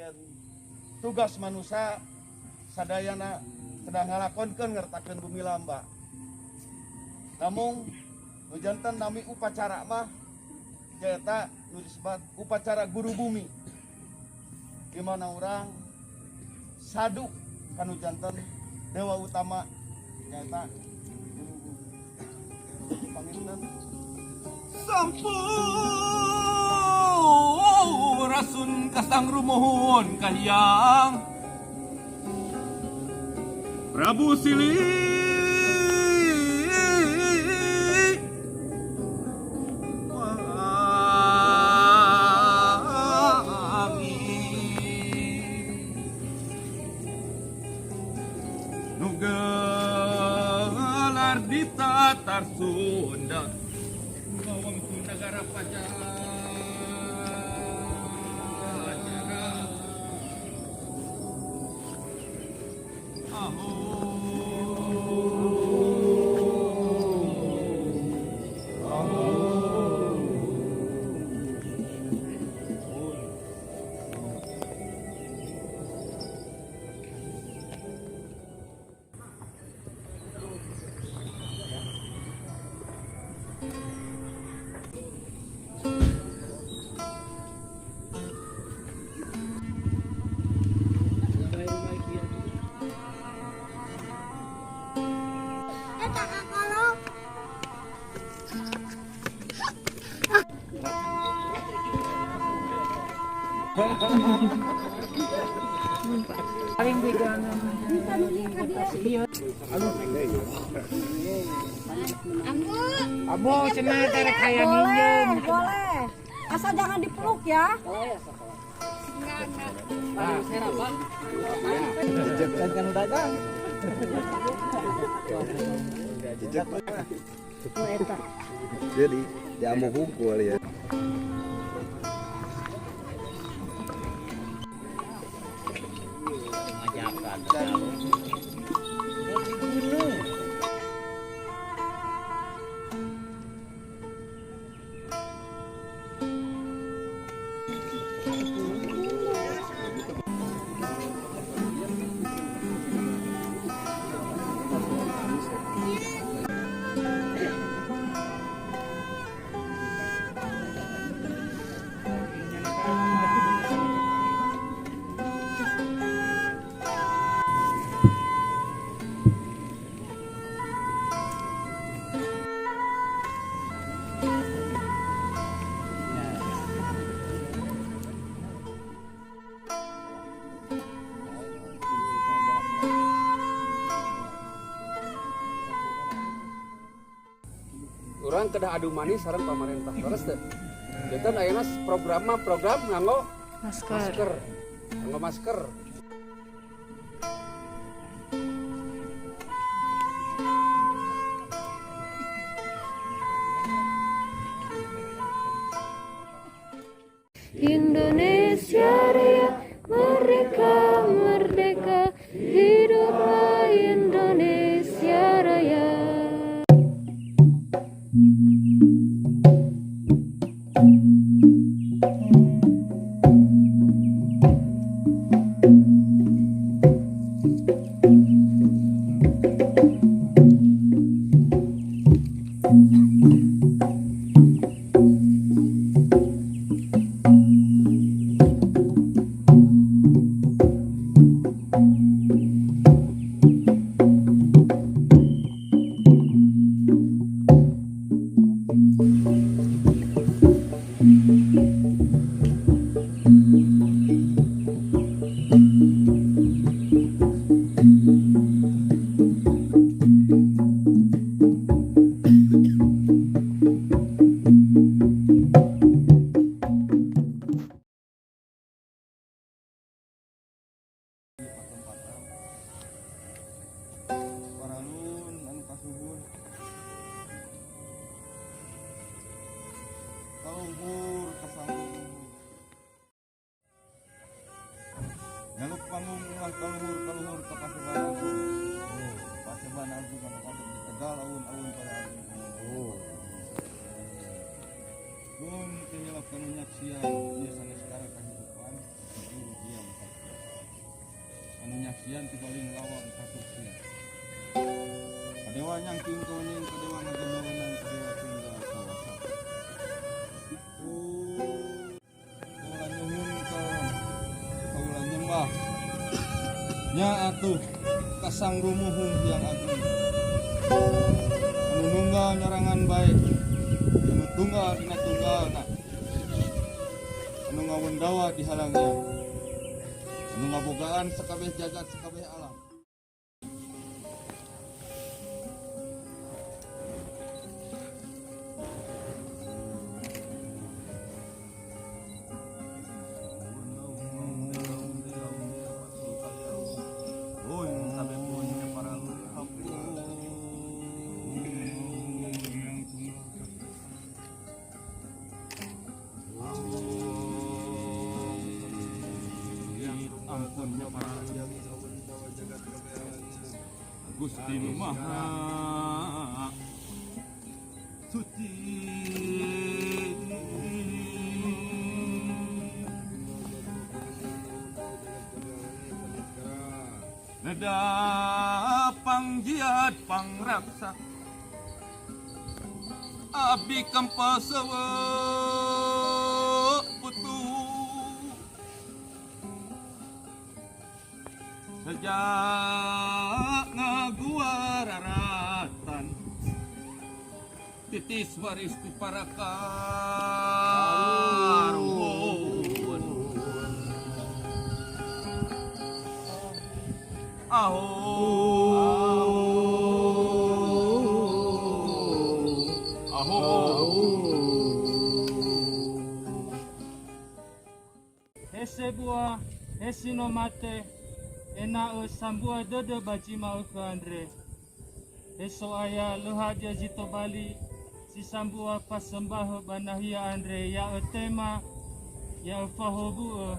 Janten tugas manusia sadayana kedah ngalakonkeun ngertakeun bumi lamba. Namung nu janten nami upacara mah nyaeta nu disebat upacara guru bumi. Di mana urang sadu kanu janten dewa utama nyaeta guru bumi. Panginten Sampurasun kasang rumuhun kahiyang Prabu Silih Wangi nu gelar di Tatar Sunda wewengkon negara Pajajaran. Paling bigan. Abo cenah teh rek hayang Boleh, boleh. Asal jangan dipeluk ya. Jadi jamu hungkul ya. Urang kedah adu manis sareng pamarentah leres teu. Janten ayeuna program mah program nganggo masker. Nganggo masker. Indonesia Raya, merdeka, merdeka, hiduplah Indonesia Raya. Paralun anu kasuhun kaluhur kasanggung nyaluk panggung ulah kaluhur kaluhur ka Paseban Agung. Paseban Agung anu kadep di Tegal awun-awun pada agung. Kun teu hilap kanu nyaksian ieu sanes karya kahirupan guru diam. Kasihan ti baling lawang kasuksian. Kadewa nyangking kauning, kadewa ngagemawenang, kadewa tunggal kawasa. Kaula nyuhun kaula nyembah. Nya atuh kasang rumuhung Hyang Agung. Anu nunggal nyarangan bae, anu tunggal dina tunggalna, anu ngawendawa dihalangnya, anu ngabogaan sakabeh jagat sakabeh alam. Gusti nu Maha Suci. Neda pangjiat pangraksa abdi kampasewe putu sejak ngaguar raratan titis waris ti para karuhun. Aho aho. Hesebua hesinomate enao sambua dede bajima ke Andre. Eso aya lehaja jito Bali si sambua pasembah banahia Andre ya tema ya fahobu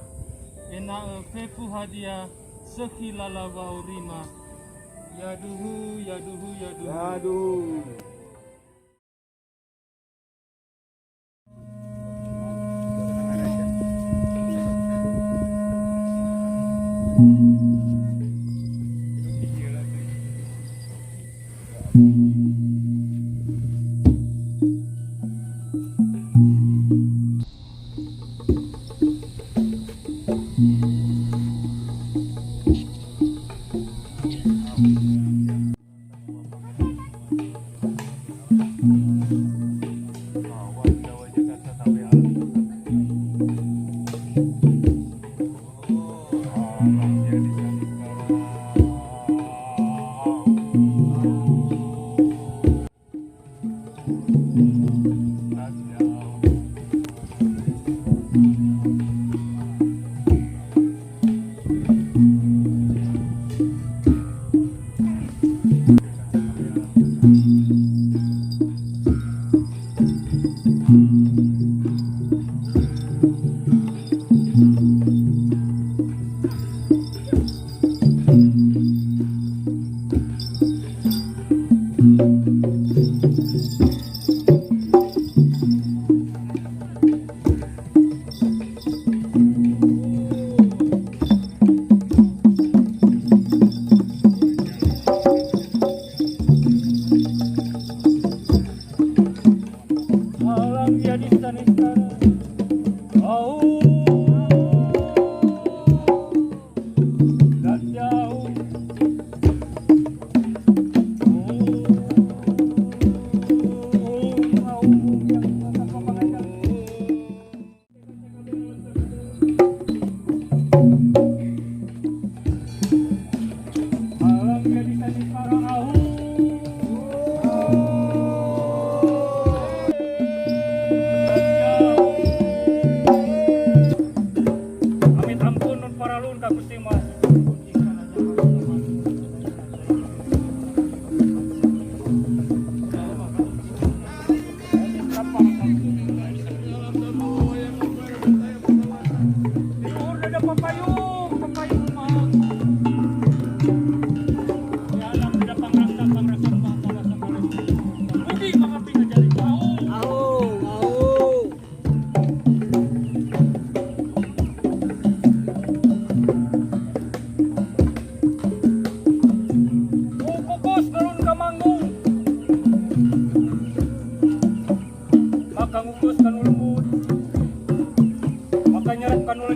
enao pepu hadia sekilala waurima. Ya duhu ya duhu ya duhu. Aduh.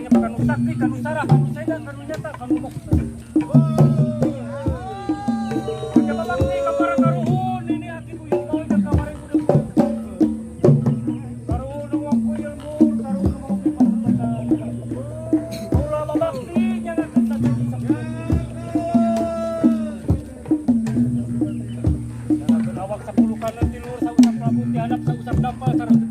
lenyep kanu sakti kanu sarah kanu seda kanu nyata kanu moksa. Coba bakti ka para karuhun ini aki buyut maul dan kamaring kudu. Karuhun nu ngongko ilmu, karuhun nu ngongko pasukan. Kaula babakti nyangakeun satu sepuh. Nyangakeun awak 10 kana ti luhur sausap Prabu ti handap sausap dampal sareng.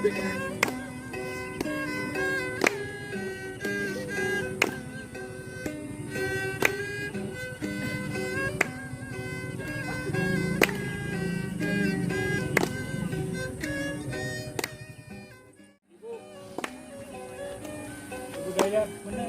Budaya bener.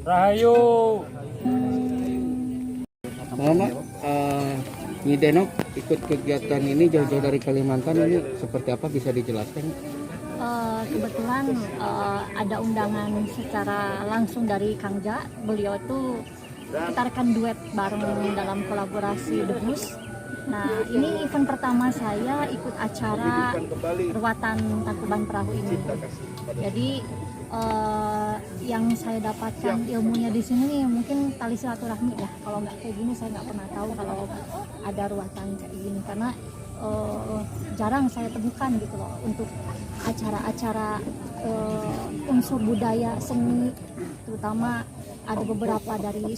Rahayu. Mama, Nyi Denok ikut kegiatan ini jauh-jauh dari Kalimantan, ini seperti apa, bisa dijelaskan? Kebetulan ada undangan secara langsung dari Kang Ja. Beliau itu kita rekan duet bareng dalam kolaborasi The Bus. Nah, ini event pertama saya ikut acara ruatan Tangkuban Perahu ini. Jadi yang saya dapatkan ilmunya di sini nih mungkin tali silaturahmi ya. Kalau nggak kayak gini saya nggak pernah tahu kalau ada ruatan kayak gini, karena jarang saya temukan gitu loh untuk acara-acara unsur budaya seni, terutama ada beberapa dari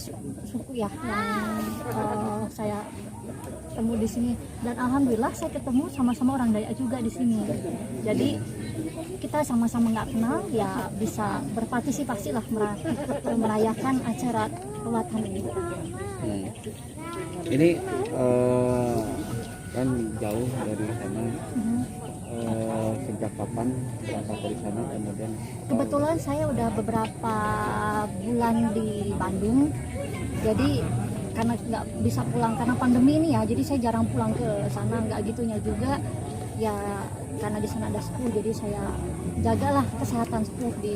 suku ya yang saya ketemu di sini, dan alhamdulillah saya ketemu sama-sama orang Dayak juga di sini. Jadi kita sama-sama nggak kenal ya bisa berpartisipasi lah merayakan acara ruatan ini. Ini kan jauh dari sana. Sejak kapan berangkat dari sana kemudian? Kebetulan saya udah beberapa bulan di Bandung, jadi karena nggak bisa pulang karena pandemi ini ya, jadi saya jarang pulang ke sana, nggak gitunya juga ya, karena di sana ada sepuh, jadi saya jagalah kesehatan sepuh di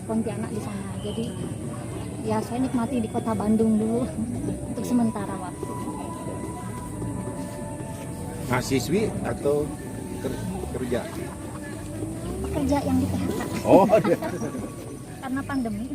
Pontianak di sana. Jadi ya saya nikmati di kota Bandung dulu untuk sementara waktu. Mahasiswi atau kerja? Pekerja yang di PHK. Oh, karena pandemi.